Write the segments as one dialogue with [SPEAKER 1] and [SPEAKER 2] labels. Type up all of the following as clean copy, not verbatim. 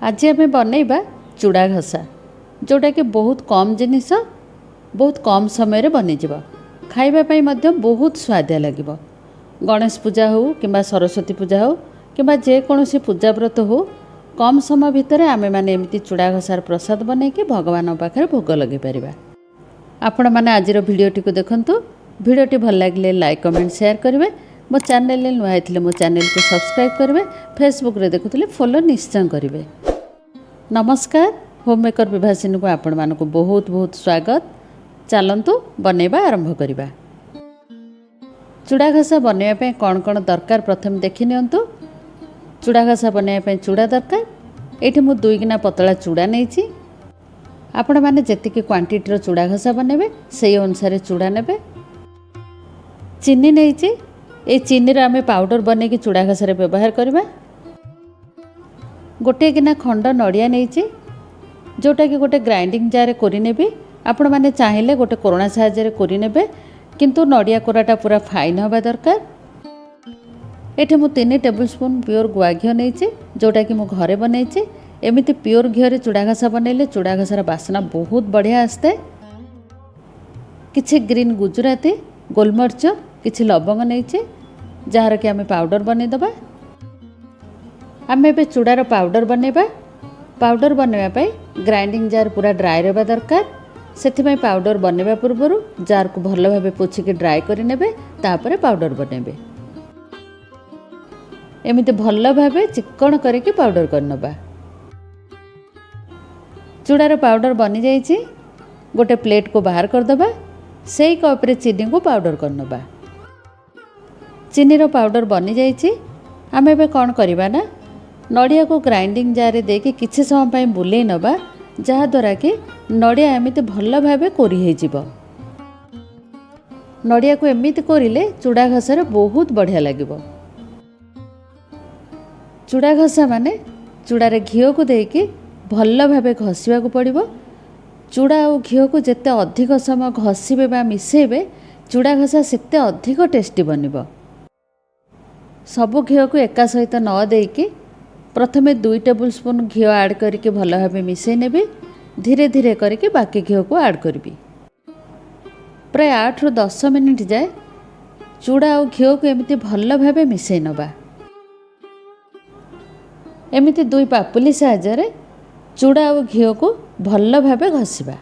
[SPEAKER 1] ଆଜି ଆମେ ବନେଇବା ଚୁଡ଼ା ଘସା, ଯେଉଁଟାକି ବହୁତ କମ୍ ଜିନିଷ, ବହୁତ କମ୍ ସମୟରେ ବନିଯିବ। ଖାଇବା ପାଇଁ ମଧ୍ୟ ବହୁତ ସୁଆଦିଆ ଲାଗିବ। ଗଣେଶ ପୂଜା ହେଉ କିମ୍ବା ସରସ୍ୱତୀ ପୂଜା ହେଉ କିମ୍ବା ଯେକୌଣସି ପୂଜା ବ୍ରତ ହେଉ, କମ୍ ସମୟ ଭିତରେ ଆମେମାନେ ଏମିତି ଚୁଡ଼ା ଘସାର ପ୍ରସାଦ ବନେଇକି ଭଗବାନଙ୍କ ପାଖରେ ଭୋଗ ଲଗାଇ ପାରିବା। ଆପଣମାନେ ଆଜିର ଭିଡ଼ିଓଟିକୁ ଦେଖନ୍ତୁ। ଭିଡ଼ିଓଟି ଭଲ ଲାଗିଲେ ଲାଇକ୍, କମେଣ୍ଟ, ସେୟାର କରିବେ। ମୋ ଚ୍ୟାନେଲରେ ନୂଆ ହେଇଥିଲେ ମୋ ଚ୍ୟାନେଲକୁ ସବସ୍କ୍ରାଇବ୍ କରିବେ। ଫେସବୁକ୍ରେ ଦେଖୁଥିଲେ ଫଲୋ ନିଶ୍ଚୟ କରିବେ। ନମସ୍କାର, ହୋମ୍ ମେକର୍ ବିଭାସିନୀକୁ ଆପଣମାନଙ୍କୁ ବହୁତ ବହୁତ ସ୍ୱାଗତ। ଚାଲନ୍ତୁ, ବନେଇବା ଆରମ୍ଭ କରିବା। ଚୁଡ଼ା ଘସା ବନେଇବା ପାଇଁ କ'ଣ କ'ଣ ଦରକାର, ପ୍ରଥମେ ଦେଖି ନିଅନ୍ତୁ। ଚୁଡ଼ା ଘସା ବନେଇବା ପାଇଁ ଚୁଡ଼ା ଦରକାର। ଏଇଠି ମୁଁ 2 ଗିନା ପତଳା ଚୁଡ଼ା ନେଇଛି। ଆପଣମାନେ ଯେତିକି କ୍ୱାଣ୍ଟିଟିର ଚୁଡ଼ା ଘସା ବନେଇବେ, ସେଇ ଅନୁସାରେ ଚୁଡ଼ା ନେବେ। ଚିନି ନେଇଛି। ଏଇ ଚିନିର ଆମେ ପାଉଡ଼ର ବନେଇକି ଚୁଡ଼ା ଘସାରେ ବ୍ୟବହାର କରିବା। ଗୋଟିଏ ଗିନା ଖଣ୍ଡ ନଡ଼ିଆ ନେଇଛି, ଯେଉଁଟାକି ଗୋଟେ ଗ୍ରାଇଣ୍ଡିଙ୍ଗ ଜାର୍ରେ କୋରି ନେବି। ଆପଣମାନେ ଚାହିଁଲେ ଗୋଟେ କୋରଣା ସାହାଯ୍ୟରେ କୋରି ନେବେ, କିନ୍ତୁ ନଡ଼ିଆ କୋରାଟା ପୁରା ଫାଇନ୍ ହେବା ଦରକାର। ଏଠି ମୁଁ 3 ଟେବୁଲ୍ ସ୍ପୁନ୍ ପିଓର ଗୁଆ ଘିଅ ନେଇଛି, ଯେଉଁଟାକି ମୁଁ ଘରେ ବନେଇଛି। ଏମିତି ପିଓର ଘିଅରେ ଚୁଡ଼ା ଘସା ବନେଇଲେ ଚୁଡ଼ା ଘସାର ବାସ୍ନା ବହୁତ ବଢ଼ିଆ ଆସିଥାଏ। କିଛି ଗ୍ରୀନ୍ ଗୁଜୁରାତି, ଗୋଲମରିଚ, କିଛି ଲବଙ୍ଗ ନେଇଛି, ଯାହାର କି ଆମେ ପାଉଡ଼ର ବନେଇଦେବା। ଆମେ ଏବେ ଚୁଡ଼ାର ପାଉଡ଼ର ବନେଇବା। ପାଉଡ଼ର ବନେଇବା ପାଇଁ ଗ୍ରାଇଣ୍ଡିଙ୍ଗ ଜାର୍ ପୁରା ଡ୍ରାଏ ରହିବା ଦରକାର। ସେଥିପାଇଁ ପାଉଡ଼ର ବନେଇବା ପୂର୍ବରୁ ଜାର୍କୁ ଭଲ ଭାବେ ପୋଛିକି ଡ୍ରାଏ କରିନେବେ, ତାପରେ ପାଉଡ଼ର ବନେଇବେ। ଏମିତି ଭଲ ଭାବେ ଚିକ୍କଣ କରିକି ପାଉଡ଼ର କରିନେବା। ଚୁଡ଼ାର ପାଉଡ଼ର ବନିଯାଇଛି। ଗୋଟେ ପ୍ଲେଟ୍କୁ ବାହାର କରିଦେବା। ସେଇ କପ୍ରେ ଚିନିକୁ ପାଉଡ଼ର କରିନେବା। ଚିନିର ପାଉଡ଼ର ବନିଯାଇଛି। ଆମେ ଏବେ କ'ଣ କରିବା ନା, ନଡ଼ିଆକୁ ଗ୍ରାଇଣ୍ଡିଙ୍ଗ ଜାର୍ରେ ଦେଇକି କିଛି ସମୟ ପାଇଁ ବୁଲେଇ ନେବା, ଯାହାଦ୍ୱାରା କି ନଡ଼ିଆ ଏମିତି ଭଲ ଭାବେ କୋରି ହେଇଯିବ। ନଡ଼ିଆକୁ ଏମିତି କୋରିଲେ ଚୁଡ଼ା ଘସାରେ ବହୁତ ବଢ଼ିଆ ଲାଗିବ। ଚୁଡ଼ା ଘସା ମାନେ ଚୁଡ଼ାରେ ଘିଅକୁ ଦେଇକି ଭଲ ଭାବେ ଘଷିବାକୁ ପଡ଼ିବ। ଚୁଡ଼ା ଆଉ ଘିଅକୁ ଯେତେ ଅଧିକ ସମୟ ଘଷିବେ ବା ମିଶାଇବେ, ଚୁଡ଼ା ଘସା ସେତେ ଅଧିକ ଟେଷ୍ଟି ବନିବ। ସବୁ ଘିଅକୁ ଏକା ସହିତ ନ ଦେଇକି ପ୍ରଥମେ 2 ଟେବୁଲ୍ ସ୍ପୁନ୍ ଘିଅ ଆଡ଼୍ କରିକି ଭଲ ଭାବେ ମିଶାଇ ନେବି। ଧୀରେ ଧୀରେ କରିକି ବାକି ଘିଅକୁ ଆଡ଼୍ କରିବି। ପ୍ରାୟ 8ରୁ 10 ମିନିଟ୍ ଯାଏ ଚୁଡ଼ା ଆଉ ଘିଅକୁ ଏମିତି ଭଲ ଭାବେ ମିଶାଇ ନେବା। ଏମିତି ଦୁଇ ପାପୁଲି ସାହାଯ୍ୟରେ ଚୁଡ଼ା ଆଉ ଘିଅକୁ ଭଲ ଭାବେ ଘଷିବା।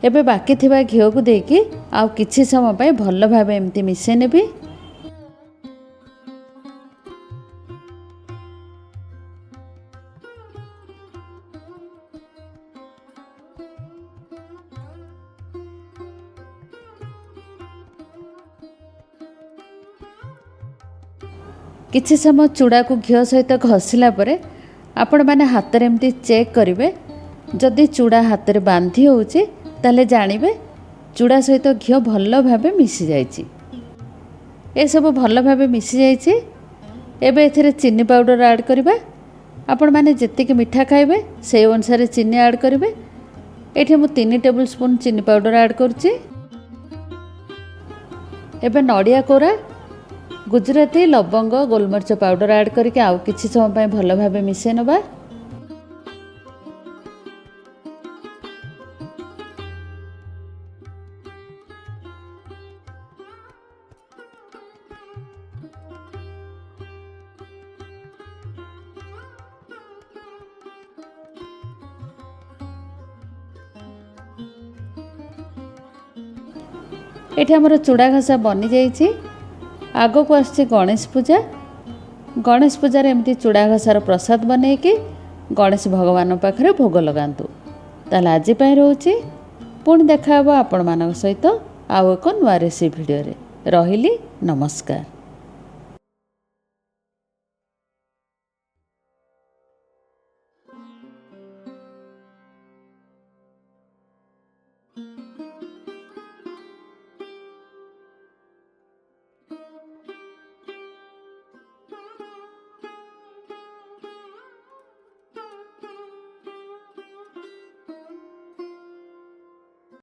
[SPEAKER 1] ଏବେ ବାକି ଥିବା ଘିଅକୁ ଦେଇକି ଆଉ କିଛି ସମୟ ପାଇଁ ଭଲ ଭାବେ ଏମିତି ମିଶାଇ ନେବି। କିଛି ସମୟ ଚୁଡ଼ାକୁ ଘିଅ ସହିତ ଘଷିଲା ପରେ ଆପଣମାନେ ହାତରେ ଏମିତି ଚେକ୍ କରିବେ। ଯଦି ଚୁଡ଼ା ହାତରେ ବାନ୍ଧି ହେଉଛି, ତାହେଲେ ଜାଣିବେ ଚୁଡ଼ା ସହିତ ଘିଅ ଭଲ ଭାବେ ମିଶିଯାଇଛି। ଏସବୁ ଭଲ ଭାବେ ମିଶିଯାଇଛି। ଏବେ ଏଥିରେ ଚିନି ପାଉଡ଼ର ଆଡ଼୍ କରିବା। ଆପଣମାନେ ଯେତିକି ମିଠା ଖାଇବେ, ସେଇ ଅନୁସାରେ ଚିନି ଆଡ଼୍ କରିବେ। ଏଇଠି ମୁଁ 3 ଟେବୁଲ୍ ସ୍ପୁନ୍ ଚିନି ପାଉଡ଼ର ଆଡ଼୍ କରୁଛି। ଏବେ ନଡ଼ିଆ କୋରା, ଗୁଜୁରାତି, ଲବଙ୍ଗ, ଗୋଲମରିଚ ପାଉଡ଼ର ଆଡ଼୍ କରିକି ଆଉ କିଛି ସମୟ ପାଇଁ ଭଲ ଭାବେ ମିଶାଇ ନେବା। ଏଠି ଆମର ଚୁଡ଼ା ଘସା ବନିଯାଇଛି। ଆଗକୁ ଆସୁଛି ଗଣେଶ ପୂଜା। ଗଣେଶ ପୂଜାରେ ଏମିତି ଚୁଡ଼ା ଘସାର ପ୍ରସାଦ ବନେଇକି ଗଣେଶ ଭଗବାନଙ୍କ ପାଖରେ ଭୋଗ ଲଗାନ୍ତୁ। ତାହେଲେ ଆଜି ପାଇଁ ରହୁଛି। ପୁଣି ଦେଖା ହେବ ଆପଣମାନଙ୍କ ସହିତ ଆଉ ଏକ ନୂଆ ରେସିପି ଭିଡ଼ିଓରେ। ରହିଲି, ନମସ୍କାର।